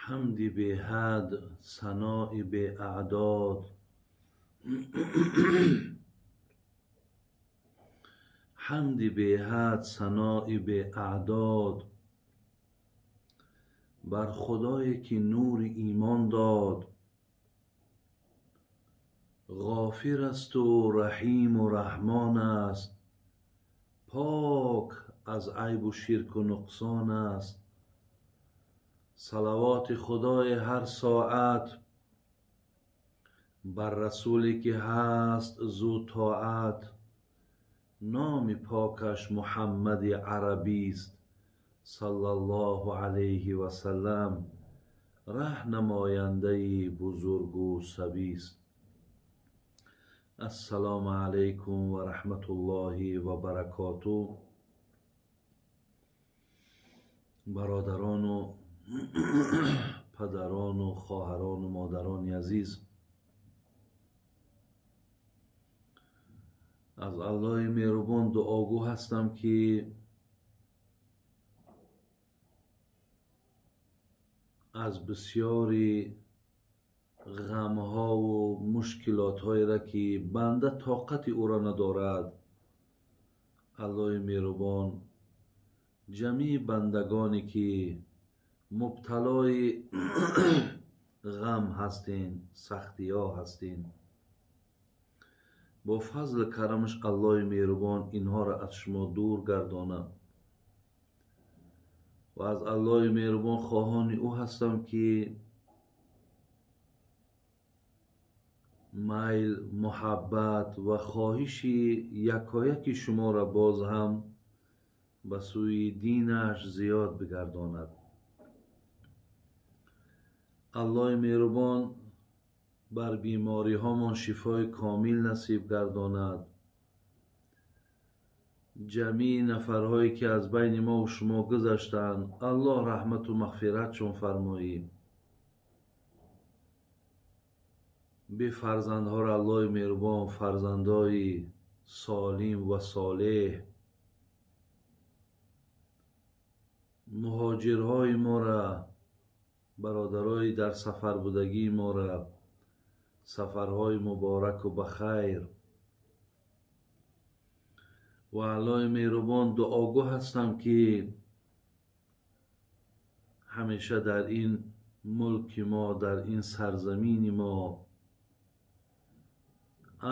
Ҳамди беҳад, санои беаъдод, ҳамди беҳад, санои беаъдод бар Худое ки нури имон дод. Ғофир асту раҳиму раҳмон аст, пок аз айбу ширку нуқсон аст. Салавоти Худои ҳар соат бар расуле ки ҳаст зу тоат. Номи покаш Муҳаммади арабист, саллаллоҳу алайҳи васаллам, раҳнамояндаи бузургу сабист. Ассалому алайкум ва раҳматуллоҳи ва баракоту. Бародарону падарону хоҳарону модарони азиз, аз Аллоҳи меҳрубон дуогӯ ҳастам, ки аз бисёри ғамҳову мушкилотҳоеро, ки банда тоқати ӯро надорад, Аллоҳи меҳрубон ҷамъи бандагоне ки мубталои ғам ҳастен, сахтиҳо ҳастен, бо фазли карамаш Аллоҳи меҳрубон инҳоро аз шумо дур гардонад. Ва аз Аллоҳи меҳрубон хоҳони ӯ ҳастам, ки майл, муҳаббат ва хоҳиши якояки шуморо боз ҳам ба сӯи динаш зиёд бигардонад. Аллоҳи меҳрубон бар бемориҳомон шифои комил насиб гардонад. Ҷамъи нафарҳое ки аз байни мо шумо гузаштанд, Аллоҳ раҳмату мағфиратшон фармоӣ. Бефарзандҳоро Аллоҳи меҳрубон фарзандои солим ва солеҳ, муҳоҷирҳои моро, бародарои дар сафар будагии моро сафарҳои мубораку бахайр. Ва Аллоҳи меҳрубон дуогӯ ҳастам, ки ҳамеша дар ин мулки мо, дар ин сарзамини мо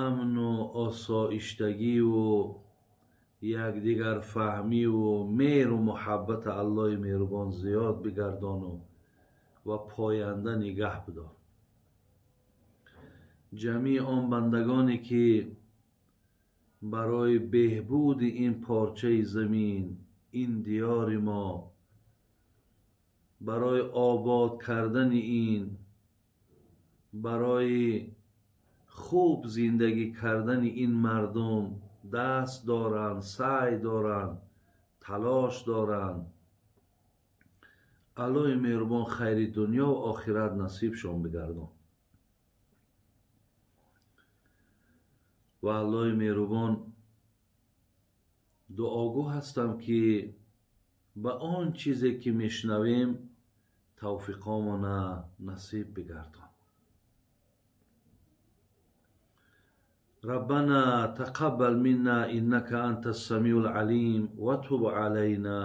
амну осоиштагиву якдигарфаҳмиву меҳру муҳаббати Аллоҳи меҳрубон зиёд бигардону ва поянда нигаҳ бидор. Ҷамъи он бандагоне ки барои беҳбуди ин порчаи замин, ин диёри мо, барои обод кардани ин, барои хуб зиндагӣ кардани ин мардум даст доранд, саъй доранд, талош доранд, Аллоҳи меҳрубон хайри дунё ва охират насибшон бигардон. Ва Аллоҳи меҳрубон дуогӯ ҳастам, ки ба он чизе ки мешунавем тавфиқомона насиб бигардон. ربنا تقبل منا إنك أنت السميع العليم وتب علينا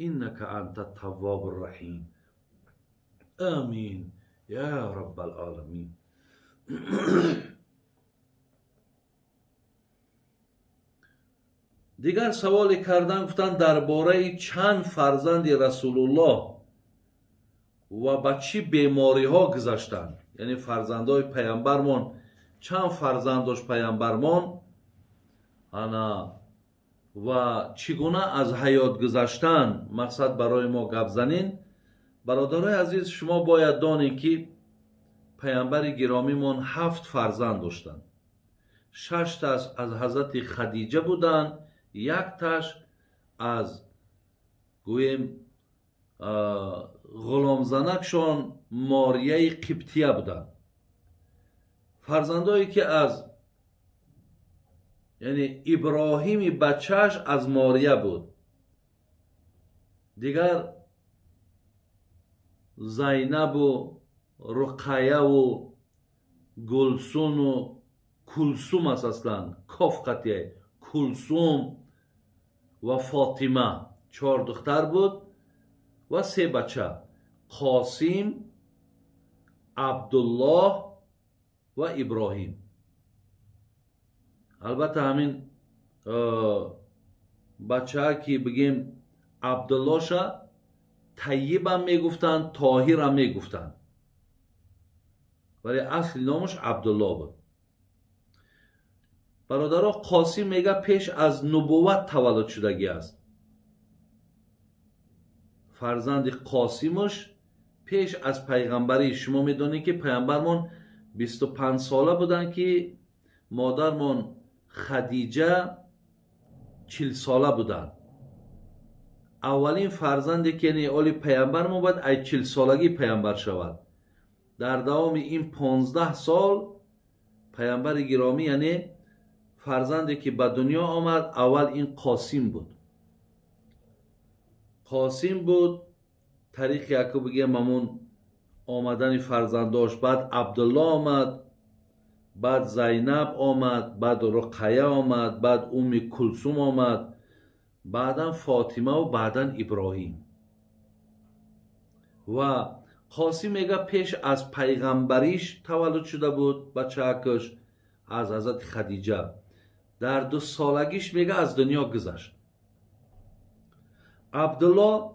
إنك أنت التواب الرحيم. آمين يا رب العالمين. Дигар саволе кардан, гуфтанд, дар бораи чанд фарзанди Расулуллоҳ ва ба чӣ бемориҳо гузаштанд, яъне фарзандҳои паямбармон, чанд фарзанд дошт паямбармон ана ва чӣ гуна аз ҳаёт гузаштан, мақсад барои мо гап занин. Бародарои азиз, шумо бояд донед, ки паямбари гиромимон ҳафт фарзанд доштанд. Шашташ аз ҳазрати Хадиҷа буданд, якташ аз, гӯем, ғуломзанакшон Морияи Қибтия буданд. Фарзандое ки аз, яъне Иброҳими бачааш аз Мория буд, дигар Зайнабу Руқаяву Гулсуну Кулсум аст, аслан коф қатия, Кулсум ва Фотима, чор духтар буд ва се бача: Қосим, Абдуллоҳ ва Иброҳим. Албатта, ҳамин бачаа ки бигем, Абдуллоша Тайибам мегуфтанд, Тоҳирам мегуфтанд, вале асли номаш Абдулло буд. Бародаро, Қосим мега пеш аз нубувват таваллуд шудагӣ аст. Фарзанди Қосимаш пеш аз пайғамбарӣ. Шумо медонед, ки пайғамбармон 25 сола буданд, ки модармон Хадиҷа 40 сола буданд. Аввалин фарзанде ки, яъне оли пайғамбармон бояд ай 40 солагӣ пайғамбар шавад. Дар давоми ин 15 сол пайғамбари гиромӣ, яъне фарзанде ки ба дунё омад, аввал ин Қосим буд. Қосим буд тариқи яку бигем ҳамун омадани фарзандош. Баъд Абдулло омад, баъд Зайнаб омад, баъд Руқая омад, баъд Умми Кулсум омад, баъдан Фотимаву баъдан Иброҳим. Ва Қосим мега пеш аз пайғамбариш таваллуд шуда буд бачаакаш аз ҳазрати Хадиҷа. Дар 2 солагиш мега аз дунё гузашт. Абдулло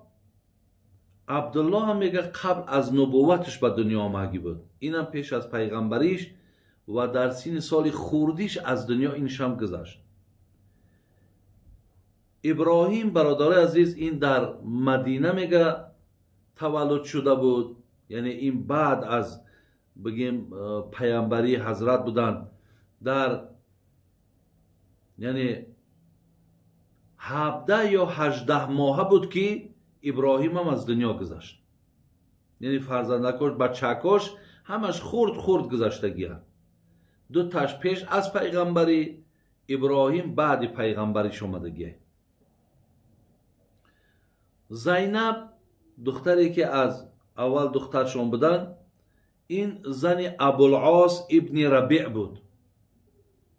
ҳам мега қабл аз нубувваташ ба дунё омагӣ буд. Инам пеш аз пайғамбариш ва дар синни соли хурдиш аз дунё иншам гузашт. Иброҳим, бародарои азиз, ин дар Мадина мега таваллуд шуда буд, яъне ин баъд аз бигем пайғамбарии ҳазрат буданд. Дар яъне 17 ё 18 моҳа буд, ки Иброҳимам аз дунё гузашт. Яъне фарзандакош, бачакош ҳамаш хурд хурд гузаштагианд. Дуташ пеш аз пайғамбарӣ, Иброҳим баъди пайғамбариш омадагия. Зайнаб, духтаре ки аз аввал духтаршон буданд, ин зани Абулос ибни Рабиъ буд.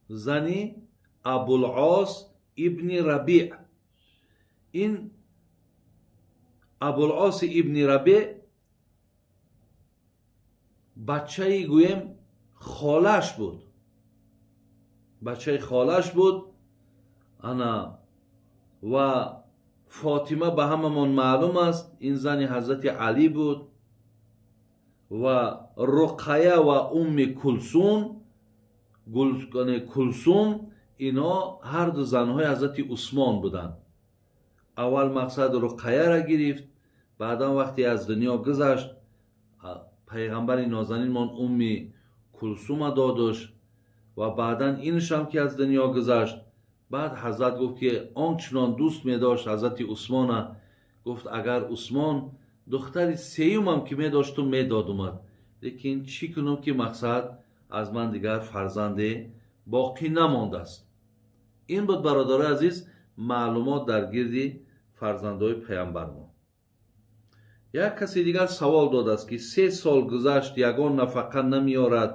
Зани Абулос ибни Рабиъ. Ин Абулоси ибни Рабиъ бачаи гӯем холаш буд, бачаи холаш буд. Ана ва Фотима ба ҳамамон маълум аст, ин зани ҳазрати Алӣ буд. Ва Руқая ва Умми Кулсум, Кулсум, ино ҳарду занҳои ҳазрати Усмон буданд. Аввал мақсад Руқаяра гирифт, баъдан вақте аз дунё гузашт пайғамбари нозанинмон, Умми Кулсума додуш. Ва баъдан инушам ки аз дунё гузашт, баъд ҳазрат гуфт, ки он чунон дӯст медошт ҳазрати Усмона, гуфт: «Агар Усмон духтари сеюмам ки медошту, медодумад, лекин чӣ кунам, ки мақсад аз ман дигар фарзанде боқӣ намондааст». Ин буд, бародарои азиз, маълумот дар гирди фарзандои паямбармон. Як каси дигар савол додааст, ки 3 сол гузашт, ягон нафақа намеорад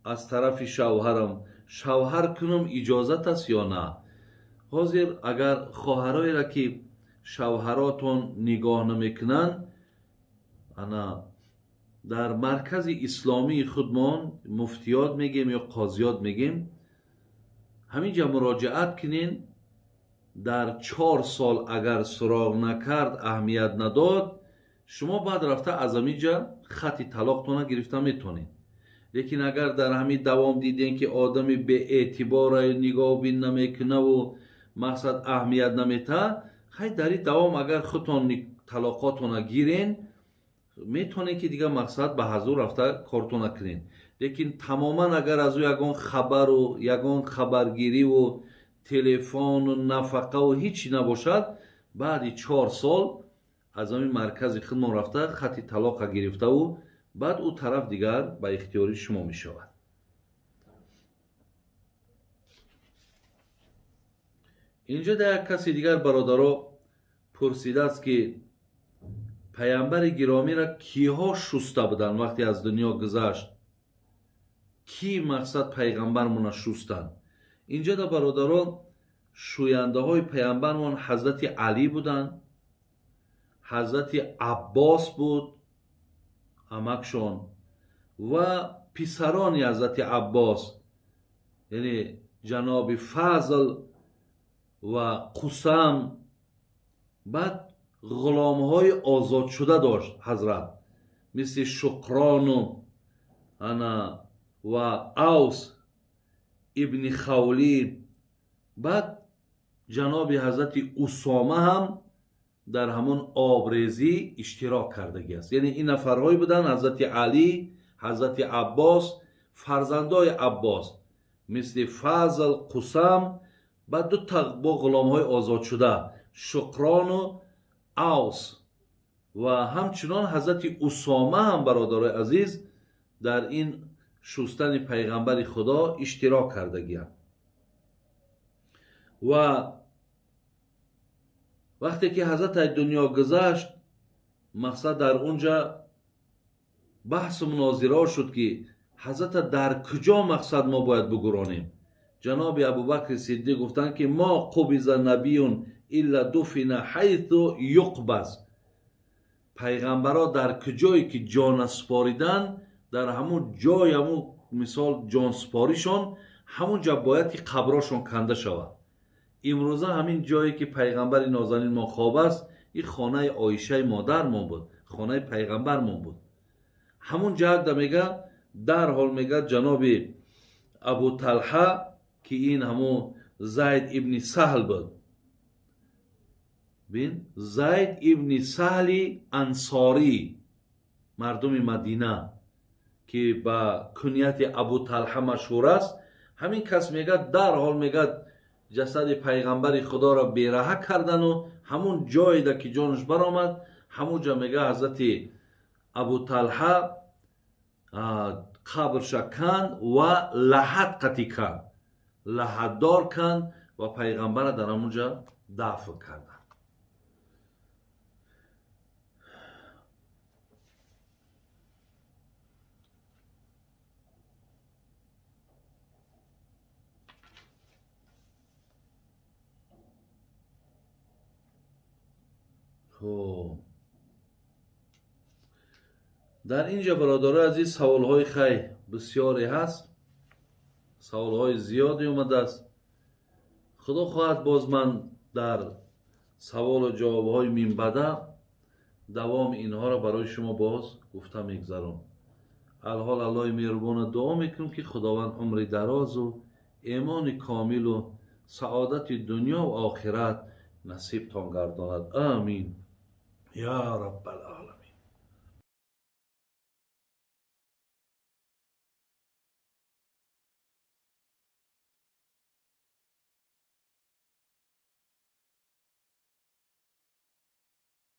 аз тарафи шавҳарам, шавҳар кунам иҷозат аст ё на? Ҳозир агар хоҳароеро, ки шавҳаротон нигоҳ намекунанд, ана дар маркази исломии худмон, муфтиёт мегем ё қозиёт мегем, ҳамин ҷа муроҷиат кунен. Дар 4 сол агар суроғ накард, аҳамият надод, шумо баъд рафта аз ҳамин ҷа хати талоқтона гирифта метавонед. Лекин агар дар ҳамин давом дидем, ки одами беэътибора, нигоҳбин намекунаву мақсад аҳамият наметаҳад, хай, дар ин давом агар худтон талоқотона гирен, метавонед, ки дигар мақсад ба ҳазур рафта кортона кунед. Лекин тамоман агар аз ӯ ягон хабару ягон хабаргириву телефону нафақаву ҳичи набошад, баъди 4 сол аз ҳамин маркази худмон рафта хати талоқа гирифтаву баъд ӯ тараф дигар ба ихтиёри шумо мешавад. Инҷо да як каси дигар, бародаро, пурсидааст, ки Паямбари гиромиро киҳо шуста буданд вақте аз дунё гузашт? Ки мақсад пайғамбармона шустанд? Инҷа да бародарон шӯяндаҳои пайғамбармон ҳазрати Алӣ буданд, ҳазрати Аббос буд амакшон ва писарони ҳазрати Аббос, яъне ҷаноби Фазл ва Қусам. Баъд ғуломҳои озодшуда дошт ҳазрат, мисли Шуқрону ана ва Авс ибни Хавлӣ. Баъд ҷаноби ҳазрати Усома ҳам дар ҳамон обрезӣ иштирок кардагӣ аст. Яъне ин нафарҳое буданд ҳазрати Алӣ, ҳазрати Аббос, фарзандои Аббос мисли Фазл, Қусам, баъд ду та бо ғуломҳои озодшуда Шуқрону Авс ва ҳамчунон ҳазрати Усома ҳам бародарои азиз дар ин шустани пайғамбари Худо иштирок кардагианд. Ва вақте ки ҳазрат аз дунё гузашт, мақсад дар унҷа баҳсу мунозираҳо шуд, ки ҳазрата дар куҷо мақсад мо бояд бигуронем. Ҷаноби Абубакри Сиддиқ гуфтанд, ки мо қубиза набиюн илла дуфина ҳайсу юқбаз. Пайғамбарҳо дар куҷое ки ҷона супориданд, дар ҳамун ҷой, ҳамун мисол ҷонсупоришон, ҳамун ҷо бояд ки қаброшон канда шавад. Имрӯза ҳамин ҷое ки пайғамбари нозанин мо хоб аст, ин хонаи Оишаи модармон буд, хонаи пайғамбармон буд. Ҳамун ҷаҳда мега, дарҳол мега ҷаноби Абу Талҳа, ки ин ҳамун Зайд ибни Саҳл буд. Бин, Зайд ибни Саҳли Ансорӣ, мардуми Мадина, ки ба кунияти Абу Талҳа машҳур аст, ҳамин кас мега, дарҳол мега ҷасади пайғамбари Худоро бераҳа кардану ҳамун ҷоеда ки ҷонаш баромад, ҳамун ҷо мега ҳазрати Абу Талҳа қабрша канд ва лаҳат қатӣ канд, лаҳатдор канд ва пайғамбара дар ҳамун ҷо дафн карданд. Дар инҷа бародарои азиз саволҳои хай бисёре ҳаст, саволҳои зиёде омадааст. Худо хоҳад боз ман дар саволу ҷавобҳои минбаъда давоми инҳоро барои шумо боз гуфта мегзарам. Алҳол Аллоҳи меҳрубона дуо мекунем, ки Худованд умри дарозу имони комилу саодати дунё ва охират насибтон гардонад. Амин я раббал алам.